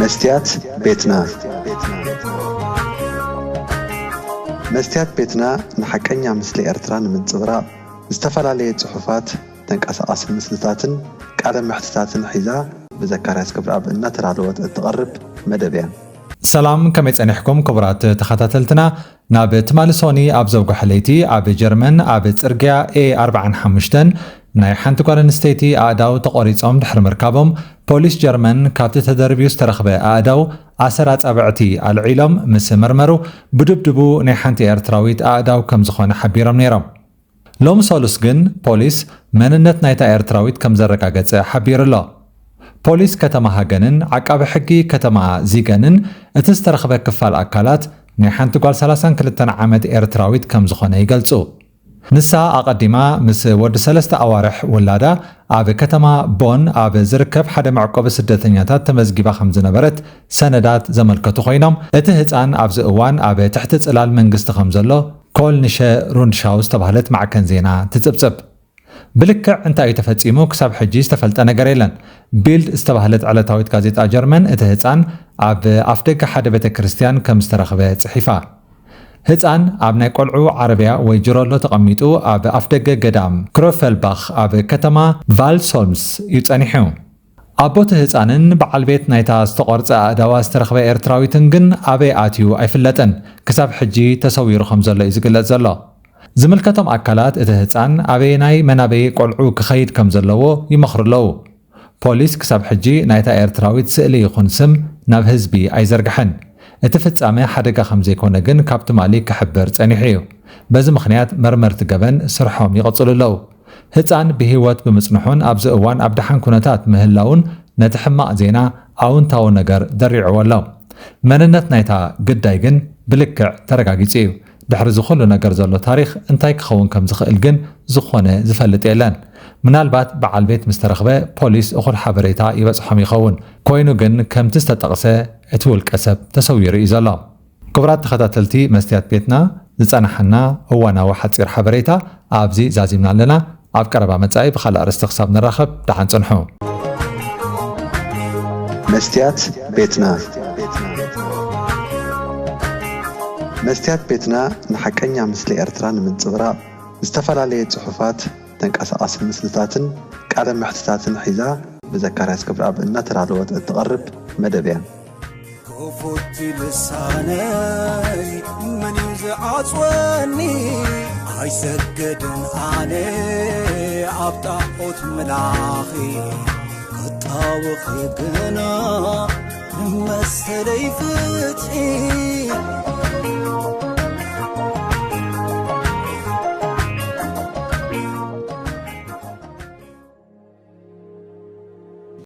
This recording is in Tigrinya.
መስትያት ቤትና። መስትያት ቤትና ንሓቀኛ ምስሊ ኤርትራ ንምንጽብራቕ ዝተፈላለየ ጽሑፋት፣ ተንቀሳቓሲ ምስልታትን ቃለ መሕትታትን ሒዛ ብዘካርያስ ክብረኣብ እናተዳለወት እትቐርብ መደብ እያ። ሰላም፣ ከመይ ጸኒሕኩም ክቡራት ተኸታተልትና? ናብ ትማሊ ሶኒ ኣብ ዘውግሐ ለይቲ ኣብ ጀርመን ኣብ ጽርግያ ኤ ኣርብዓን ሓሙሽተን ናይ ሓንቲ ጓል ኣንስተይቲ ኣእዳው ተቖሪጾም ድሕሪ ምርካቦም፣ ፖሊስ ጀርመን ካብቲ ተደርብዩ ዝተረኽበ ኣእዳው ኣሰር ኣጻብዕቲ ኣልዒሎም ምስ መርመሩ፣ ብድብድቡ ናይ ሓንቲ ኤርትራዊት ኣእዳው ከም ዝኾነ ሓቢሮም ነይሮም። ሎሚ ሰሉስ ግን ፖሊስ መንነት ናይታ ኤርትራዊት ከም ዘረጋገጸ ሓቢሩ ኣሎ። ፖሊስ ከተማ ሃገንን ዓቃቢ ሕጊ ከተማ ዚገንን እቲ ዝተረኽበ ክፋል ኣካላት ናይ ሓንቲ ጓል ሰላሳን ክልተን ዓመት ኤርትራዊት ከም ዝኾነ ይገልጹ። ንሳ ኣቐዲማ ምስ ወዲ ሰለስተ ኣዋርሕ ውላዳ ኣብ ከተማ ቦን ኣብ ዝርከብ ሓደ መዕቆቢ ስደተኛታት ተመዝጊባ ከም ዝነበረት ሰነዳት ዘመልከቱ ኮይኖም፣ እቲ ህጻን ኣብዚ እዋን ኣብ ትሕቲ ጽላል መንግስቲ ከም ዘሎ ኮልንሸ ሩንድሻው ዝተባህለት ማዕከን ዜና ትጽብጽብ። ብልክዕ እንታይ እዩ ተፈጺሙ ክሳብ ሕጂ ዝተፈልጠ ነገር የለን። ቢልድ ዝተባህለት ዕለታዊት ጋዜጣ ጀርመን እቲ ህጻን ኣብ ኣፍደገ ሓደ ቤተ ክርስቲያን ከም ዝተረኽበ ጽሒፋ። ህጻን ኣብ ናይ ቆልዑ ዓረብያ ወይ ጅሮሎ ተቐሚጡ ኣብ ኣፍደገ ገዳም ክሮፈልባኽ ኣብ ከተማ ቫልሶልምስ እዩ ጸኒሑ። ኣቦ እቲ ህጻንን በዓል ቤት ናይታ ዝተቖርጸ ኣእዳዋ ዝተረኽበ ኤርትራዊትን ግን ኣበይ ኣትዩ ኣይፍለጥን። ክሳብ ሕጂ ተሰዊሩ ከም ዘሎ እዩ ዝግለጽ ዘሎ። ዝምልከቶም ኣካላት እቲ ህጻን ኣበየናይ መናበዪ ቆልዑ ክኸይድ ከም ዘለዎ ይመኽሩ ኣለዉ። ፖሊስ ክሳብ ሕጂ ናይታ ኤርትራዊት ስእሊ ይኹን ስም ናብ ህዝቢ ኣይዘርግሐን። እቲ ፍጻመ ሓደጋ ከም ዘይኮነ ግን ካብ ትማሊ ክሕበር ጸኒሑ እዩ። በዚ ምኽንያት መርመርቲ ገበን ስርሖም ይቕጽሉ ኣለዉ። ህጻን ብህይወት ብምጽንሑን ኣብዚ እዋን ኣብ ደሓን ኩነታት ምህላውን ነቲ ሕማቕ ዜና ኣውንታዊ ነገር ደሪዕዎ ኣሎ። መንነት ናይታ ግዳይ ግን ብልክዕ ተረጋጊጹ እዩ። ድሕሪ እዚ ኩሉ ነገር ዘሎ ታሪኽ እንታይ ክኸውን ከም ዝኽእል ግን ዝኾነ ዝፈልጥ የለን። ምናልባት በዓል ቤት ምስ ተረኽበ ፖሊስ እኹል ሓበሬታ ይበጽሖም ይኸውን። ኮይኑ ግን ከምቲ ዝተጠቕሰ እቲ ውልቀ ሰብ ተሰዊሩ እዩ ዘሎ። ክቡራት ተኸታተልቲ መስትያት ቤትና፣ ዝጸናሓና እዋናዊ ሓጺር ሓበሬታ ኣብዚ ዛዚምና ኣለና። ኣብ ቀረባ መጻኢ ብኻልእ ኣርእስቲ ክሳብ ንራኸብ ደሓን ጽንሑ። መስትያት ቤትና። መስትያት ቤትና ንሓቀኛ ምስሊ ኤርትራ ንምንጽብራቕ ዝተፈላለየ ጽሑፋት፣ ተንቀሳቓሲ ምስልታትን ቃለ መሕትታትን ሒዛ ብዘካርያስ ክብረኣብ እናተዳለወት እትቐርብ መደብ እያ። ክፉት ልሳነይ መን እዩ ዝዓጽወኒ? ኣይሰግድን ኣነ ኣብ ጣዖት ምላኺ፣ ክጣወኺ ግና ንመሰለይ ፍትሒ።